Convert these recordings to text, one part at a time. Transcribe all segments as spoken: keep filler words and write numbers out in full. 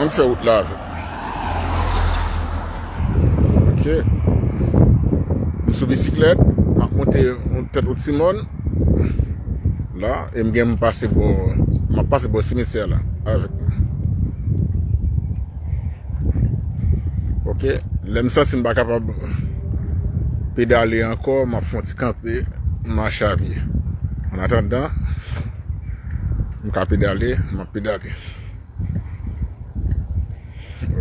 Ann fè wout la avè m. Ok. M sou bisiklèt, m ap monte yon tèt yon ti mòn. La, e m gen m pase bò, m ap pase bò simetyè la avèk mwen. Ok. Lè m santi m pa kapab pedale ankò, m ap fè yon ti kanpe, m mache a pye. An atandan, m ka pedale, m ap pedale.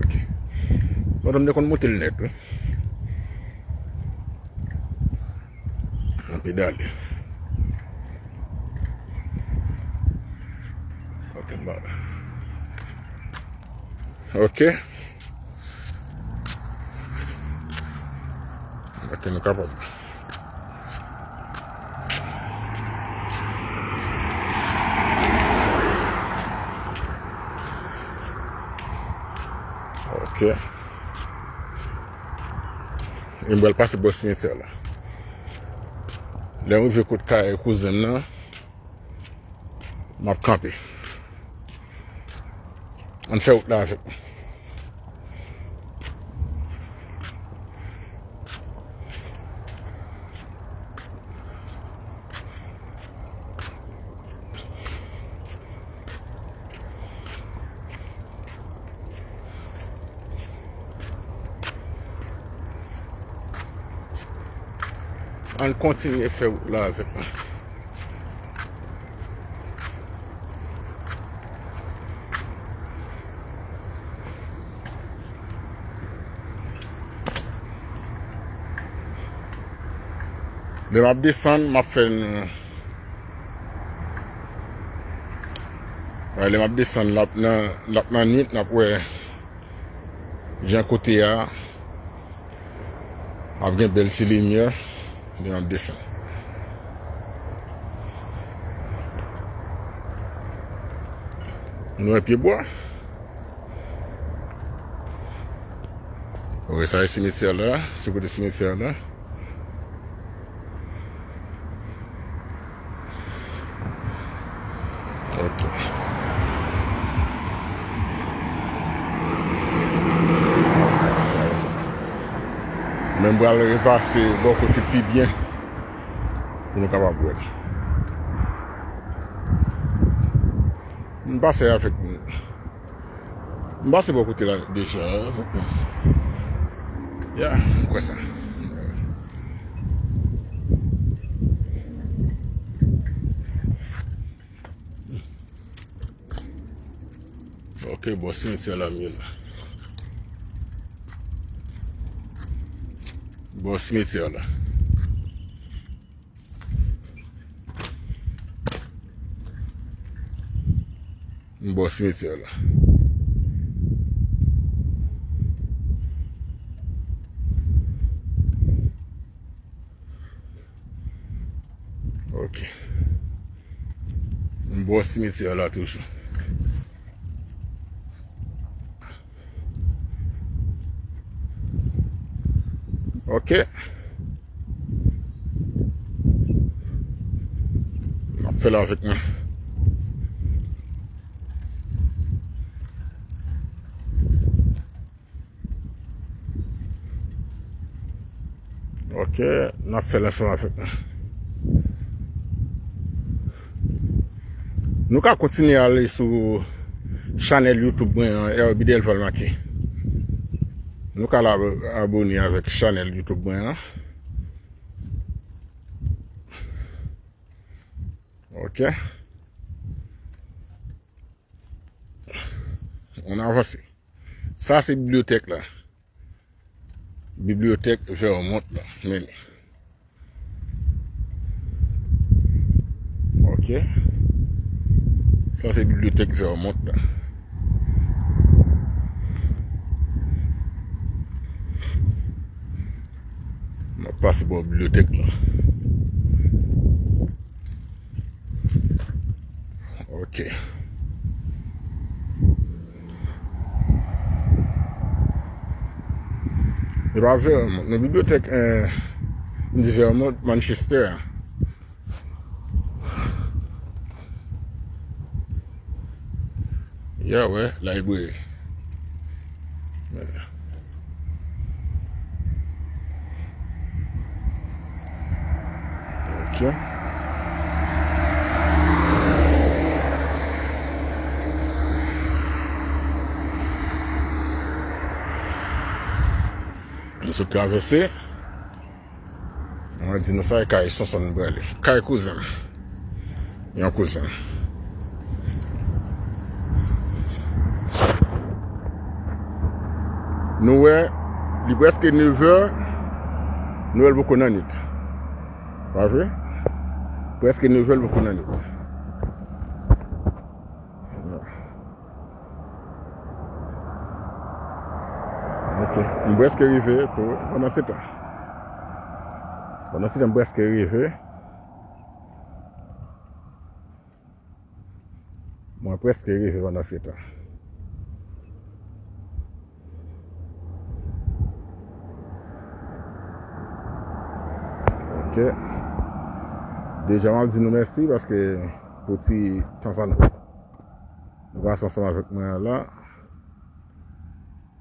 Ok. Lontan m te konn monte l nèt, wi. Anpe dale. Ok, ba. Ok. Ok, nou kapab. Ok. E m pral pase bò simetyè la. Lè m rive kot kay kouzen m nan, m ap kanpe. Ann fè wout la avèk mwen. Ann kontinye fè wout la avèk mwen. Lè m ap desann, m ap fè n-, lè m ap desann, l ap nan, l ap nan nwit, n ap wè jan kote a ap gen bèl ti limyè lè m ap desann. Nou wè pyebwa? Wi, sa e simetyè la, sou kote simetyè la. Ok. Men m pral repase bò kote pi byen pou nou kapab wè l. M pase avèk nou. M pase bò kote la deja. Ya, m kwè sa. Ok, bò simetyè la m ye la. Bò simetyè la. M bò simetyè la. Ok. M bò simetyè la toujou. Ok. M ap fè l avèk mwen. Ok, n ap fè l ansanm avèk mwen. Nou ka kontinye ale sou chanèl YouTube mwen an, Herby Delval Maquet. Nou ka al ab-, abòne avèk chanèl YouTube mwen an. Ok. Ann avanse. Sa se bibliyotèk la. Bibliyotèk Vermont la. Men li. Ok. Sa se bibliyotèk Vermont la. M ap pase bò bibliyotèk la. Ok. E pa Vermont, nan bibliyotèk, eh, m di Vermont, Manchester a. Ya, wè, library. Ok. Nou sot travèse. Mwen di nou sa, e kay Sonson m prale. Kay kouzen m. Yon kouzen m. Nou wè, li prèske nevè, nou wè l poko nan nwit. Pa vre? Prèske nevè, l poko nan nwit. Ok. M prèske rive tou, pandan se tan. Pandan se tan, m prèske rive. Mwen prèske rive pandan se tan. Ok. Deja, m ap di nou mèsi paske pou ti tan sa nou, nou pase ansanm avèk mwen an la.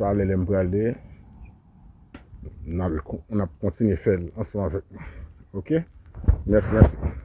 Talè lè m prale, n ap, n ap kontinye fè l ansanm avèk mwen. Ok? Mèsi, mèsi.